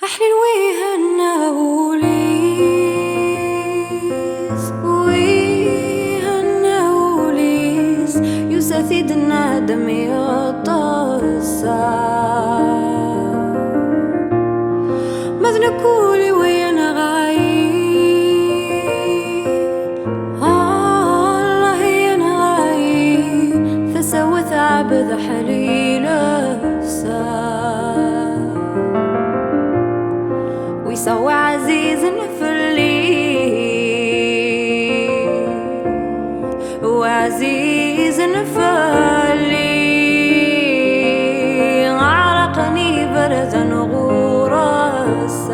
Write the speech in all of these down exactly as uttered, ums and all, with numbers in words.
Aḥlil wi ihenna wul-is, wi ihenna wul-is, yusa-t-id nadam yeṭṭes. Ma d nekk ul-iw yenɣa-yi, Allah yenɣa-yi, tasa-w tɛebbed aḥlil ass-a. Wisa wi ɛzizen fell-i, wi ɛzizen fell-i, ɛraqen iberdan ɣur-s.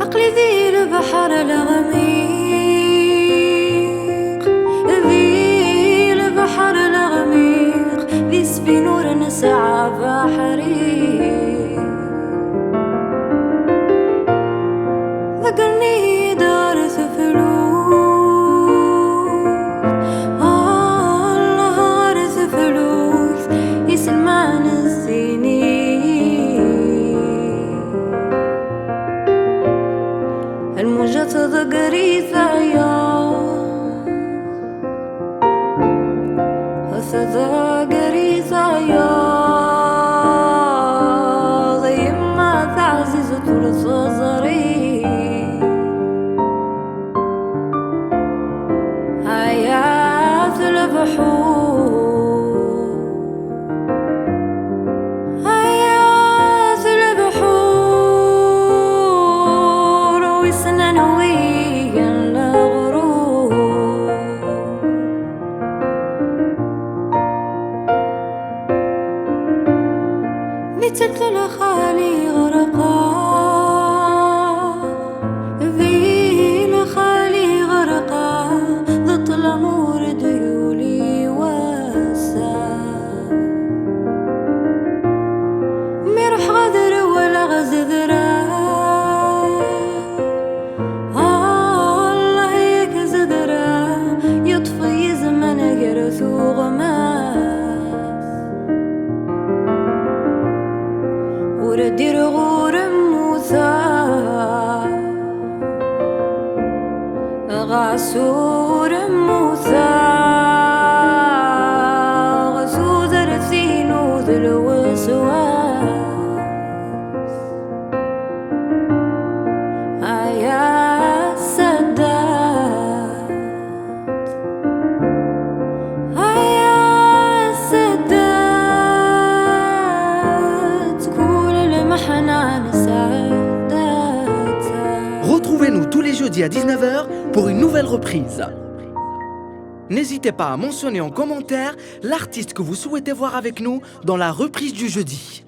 Aql-i di lebḥer leɣmiq, di lebḥer leɣmiq, di sfin ur nesɛa baḥri. Ḍeggren-iyi-d ɣer teflukt, Allah, ɣer teflukt, iselman zzin-iyi. Lmuja tḍegger-iyi tayeḍ, tḍegger-iyi tayeḍ, yemma taɛzizt ur teẓri. Ayat lebḥur, ayat lebḥur, wissen anwi igan leɣrur. Di telt lxali ɣerqeɣ, di lxali ɣerqeɣ, d ṭṭlam ur d-yuli wass-a. Mi ruḥeɣ ad rewleɣ zedreɣ, Allah yak zedreɣ, yeṭṭef-iyi zzman gar tuɣmas. Ur ddireɣ ur mmuteɣ, ɣas ur mmuteɣ, tudert-inu d lweswas. Ay a Sadat, ay a Sadat, kul lmeḥna nesɛedda-tt. Retrouvez-nous tous les jeudis à dix-neuf heures pour une nouvelle reprise. N'hésitez pas à mentionner en commentaire l'artiste que vous souhaitez voir avec nous dans la reprise du jeudi.